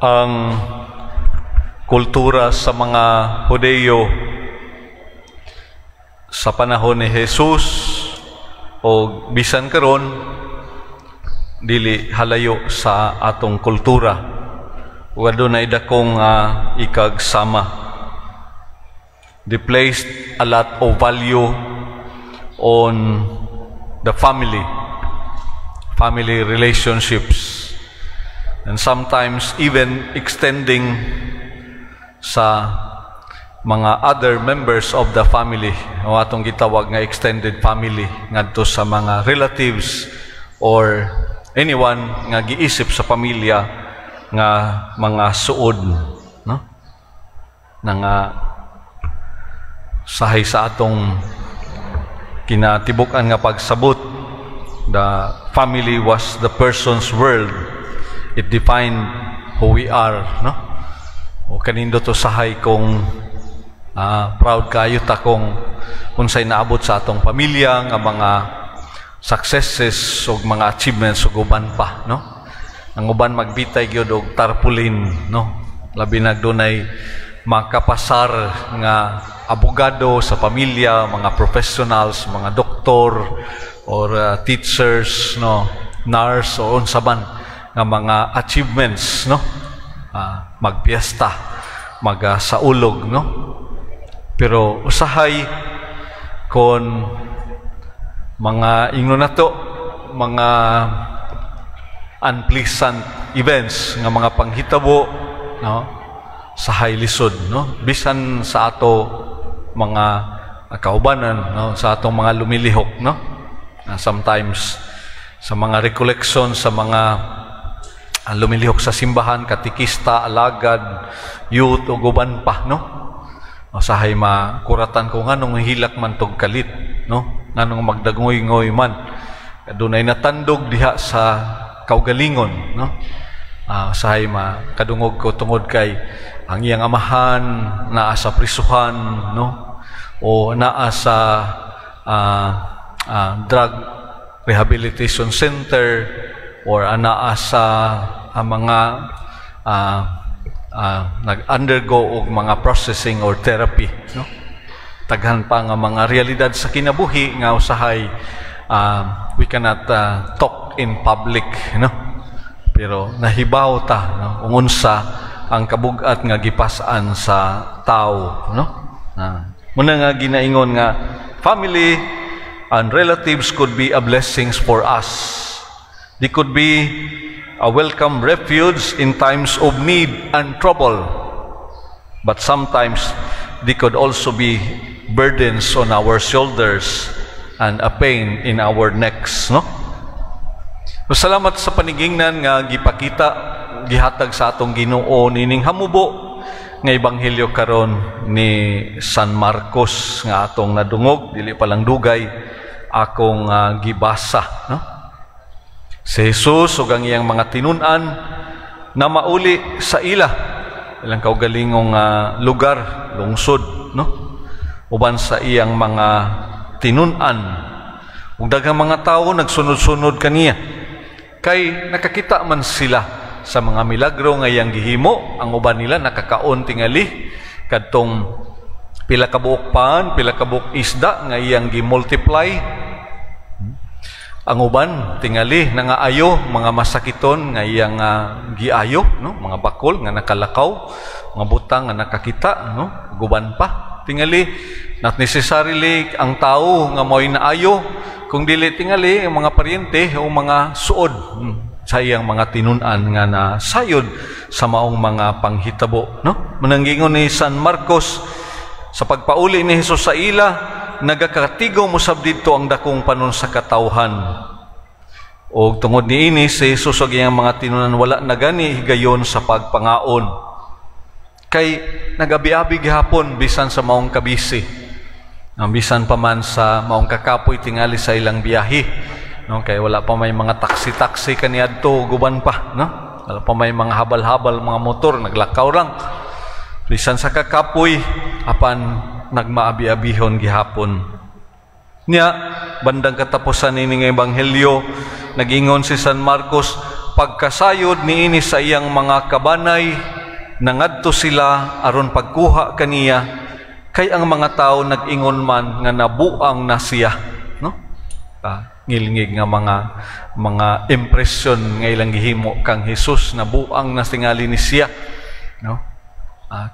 Ang kultura sa mga Hudeyo sa panahon ni Jesus o bisan karon, dili halayo sa atong kultura ug adunay dakong ikagsama. They placed a lot of value on the family, family relationships, and sometimes even extending sa mga other members of the family o atong gitawag nga extended family, ngadto sa mga relatives or anyone nga giisip sa pamilya nga mga suod, no, na nga sahay sa atong kinatibuk-an nga pagsabot, the family was the person's world. It defined who we are, no? O kanindot usahay kung proud kayo ta kung unsay naabot sa atong pamilya nga mga successes ug mga achievements ug uban pa, no? Ang uban magbitay gyud og tarpaulin, no, labi na dunay makapasar nga abogado sa pamilya, mga professionals, mga doktor or teachers, no, nurse o unsa man nga mga achievements, no? Magpiesta, magsaulog, no? Pero usahay kon mga ingnon nato mga unpleasant events nga mga panghitabo, no, sahay lisod, no, bisan sa ato mga kaubanan, no, sa atong mga lumilihok, no? Sometimes sa mga recollection sa mga lumilihok sa simbahan, katikista, alagad, youth ug uban pa, no? Usahay makuratan ko nganong hilak man tog kalit, no, nganong magdagngoy-ngoy man, dunay natandog diha sa kaugalingon, no? Usahay makadungog ko tungod kay ang iyang amahan naa sa prisuhan, no, o naa sa drug rehabilitation center or anaa sa mga nag-undergo og mga processing or therapy, no? Daghan pa nga mga realidad sa kinabuhi nga usahay we cannot talk in public, no? Pero nahibaw ta, no, kung unsa ang kabugat nga gipas-an sa tao, no? Muna nga ginaingon nga family and relatives could be a blessings for us. They could be a welcome refuge in times of need and trouble. But sometimes they could also be burdens on our shoulders and a pain in our necks, no? Salamat sa panigingnan nga gipakita, gihatag sa atong Ginoo nining hamubo nga ebanghelyo karon ni San Marcos nga atong nadungog dili pa lang dugay akong gibasa, no? Si Jesus ug ang iyang mga tinun-an na mauli sa ila ilang kaugalingong lugar, lungsod, no, uban sa iyang mga tinun-an. Ug daghang mga tawo nagsunod-sunod kaniya kay nakakita man sila sa mga milagro nga iyang gihimo. Ang uban nila nakakaon tingali kadtong pila ka buok pan, pila ka buok isda nga iyang gi-multiply. Ang uban tingali nangaayo mga masakiton nga iyang giayo, no, mga bakol nga nakalakaw, mga butang nga nakakita, no, guban pa. Tingali not necessarily ang tao nga mo'y naayo, kung dili tingali ang mga paryente o mga suod sa iyang mga tinun-an nga na sayod sa maong mga panghitabo, no? Mananggingon ni San Marcos, sa pagpauli ni Jesus sa ila, nagakatigom usab didto ang dakong panon sa katawhan. O tungod niini, si Jesus ug iyang mga tinunan wala na gani higayon sa pagpangaon. Kay nagabi-abi gihapon bisan sa maong kabisi. Bisan pa man sa maong kakapoy tingali sa ilang biyahe. No, kay wala pa may mga taxi-taxi kaniadto, guban pa, no? Wala pa may mga habal-habal mga motor, naglakaw lang. Bisan sa kakapoy, apan nagmaabi-abihon gihapon. Nya, bandang katapusan ini nga ebanghelyo, nagingon si San Marcos, Pagkasayod niini sa iyang mga kabanay, nangadto sila aron pagkuha kaniya, kay ang mga tao nag-ingon man nga nabuang na siya, no? Ngilngig nga mga impresyon nga ilang gihimo kang Jesus, nabuang na tingali ni siya, no?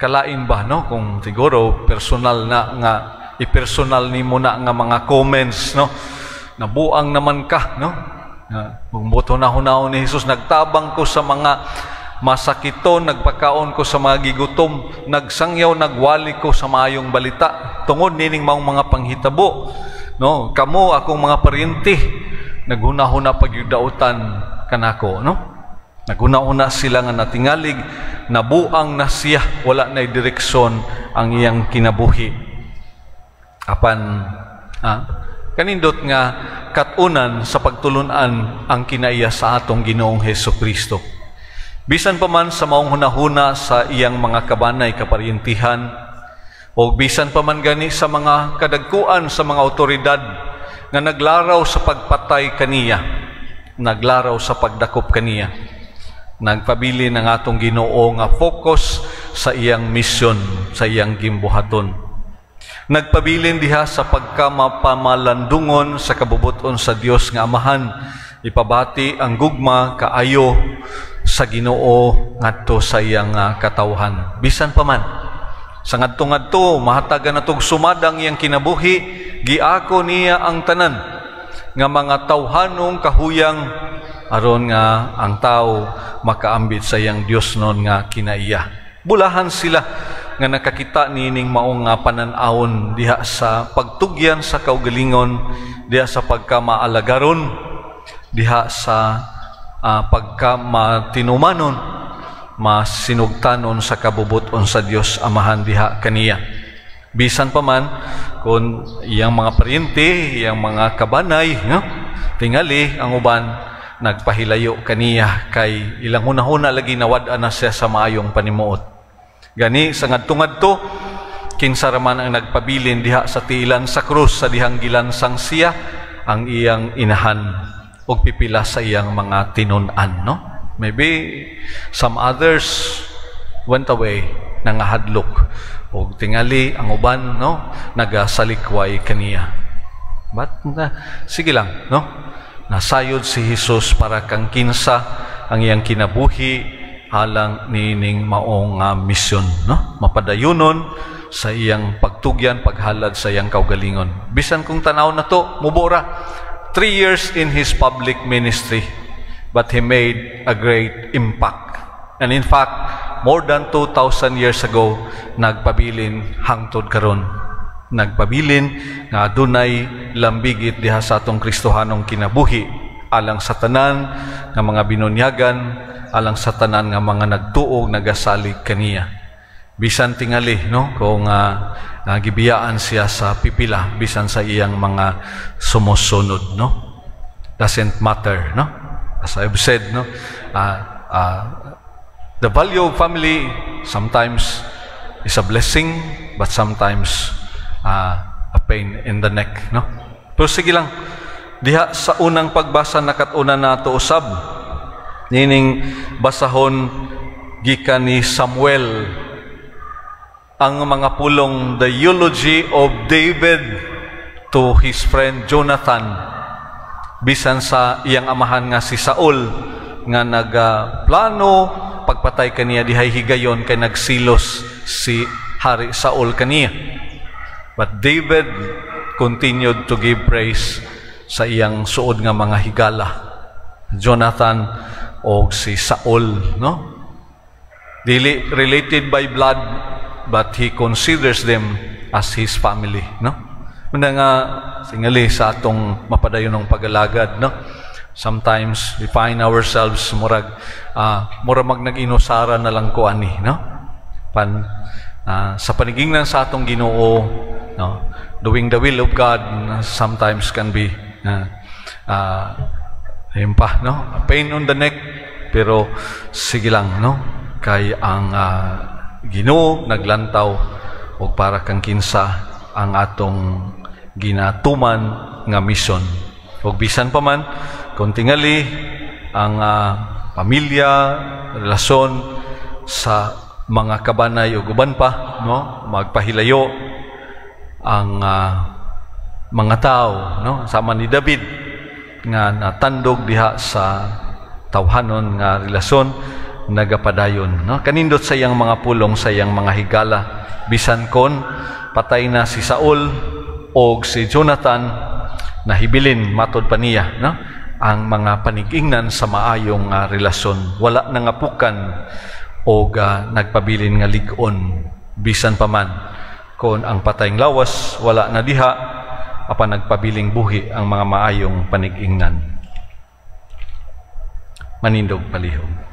Kalain ba, no, kung siguro personal na nga i-personal nimo na nga mga comments, no? Nabuang naman ka, no? Kung buto na hunaon ni Jesus, nagtabang ko sa mga masakiton, nagpakaon ko sa mga gigutom, nagsangyaw, nagwali ko sa maayong balita. Tungod nining maong mga panghitabo, no? Kamo akong mga paryente, naghuna-huna pagyudautan kanako, no? Naghuna-huna sila nga natingalig, nabuang na siya, wala na direksyon ang iyang kinabuhi. Apan kanindot nga katunan sa pagtulunan ang kinaiya sa atong Ginoong Hesus Kristo. Bisan pa man sa maong hunahuna sa iyang mga kabanay kaparyentihan, o bisan pa man gani sa mga kadagkuan sa mga otoridad nga naglaraw sa pagpatay kaniya, naglaraw sa pagdakop kaniya, nagpabili ng atong Ginoo nga focus sa iyang misyon, sa iyang gimbuhaton. Nagpabilin diha sa pagkamapamalandungon sa kabubuton sa Dios nga Amahan, ipabati ang gugma kaayo sa Ginoo ngadto sa iyang katawhan. Bisan pa man sa ngadto-ngadto mahatagan natog sumadang iyang kinabuhi, giako niya ang tanan nga mga tawhanong kahuyang aron nga ang tao makaambit sa iyang Dios non nga kinaiya. Bulahan sila nga nakakita nining maong nga panan-awon diha sa pagtugyan sa kaugalingon, diha sa pagkamaalagaron, diha sa pagkamatinumanon, masinugtanon sa kabubuton sa Dios Amahan diha kaniya. Bisan pa man kung iyang mga paryente, iyang mga kabanay, no? Tingali ang uban nagpahilayo kaniya kay ilang hunahuna lagi nawad-an na siya sa maayong panimuot. Gani sa ngadto-ngadto kinsa ra man ang nagpabilin diha sa tiilan sa krus sa dihang gilansang siya ang iyang inahan og pipila sa iyang mga tinun-an, no? Maybe some others went away nangahadlok og tingali ang uban, no, nagasalikway kaniya. But sige lang, no? Nasayod si Jesus para kang kinsa ang iyang kinabuhi alang niining maong misyon, no? Mapadayunon sa iyang pagtugyan, paghalad sa iyang kaugalingon. Bisan kung tanaw na to, mubora 3 years in his public ministry, but he made a great impact. And in fact, more than 2,000 years ago, nagpabilin hangtod karon. Nagpabilin nga adunay lambigit diha sa atong Kristohanong kinabuhi alang sa tanan nga mga binunyagan, alang sa tanan nga mga nagtuog nagasalig kaniya. Bisan tingali, no, kung gibiyaan siya sa pipila, bisan sa iyang mga sumusunod, no? Doesn't matter, no? As I've said, no, the value of family sometimes is a blessing, but sometimes a pain in the neck, no? Pero sige lang, diha sa unang pagbasa nakatuna nato usab, nining basahon gikan ni Samuel ang mga pulong, the eulogy of David to his friend Jonathan, bisan sa iyang amahan nga si Saul nga nagaplano pagpatay kaniya dihay higayon kay nagsilos si Hari Saul kaniya. But David continued to give praise sa iyang suod nga mga higala, Jonathan o si Saul, no? Dili related by blood, but he considers them as his family, no? Muna nga singali sa atong mapadayonong pag-alagad, no? Sometimes we find ourselves murag mura mag nag-inusara na lang ko ani, no? Pan sa panigingnan sa atong Ginoo, no? Doing the will of God sometimes can be ayun pa, no? A pain on the neck, pero sige lang, no? Kay ang Ginoo naglantaw og para kang kinsa ang atong ginatuman nga mission. Og bisan pa man kung tingali ang pamilya, relasyon sa mga kabanay ug uban pa, no, magpahilayo ang mga tao, no, sama ni David nga natandog diha sa tawhanon nga relasyon, nagapadayon, no? Kanindot sa iyang mga pulong, sa iyang mga higala, bisan kon patay na si Saul og si Jonathan, nahibilin matod pa niya, no, ang mga panigingnan sa maayong relasyon. Wala nangapukan og nagpabilin nga lig-on bisan pa man kon ang patayng lawas wala na diha, apan nagpabiling buhi ang mga maayong panigingnan. Manindog palihog.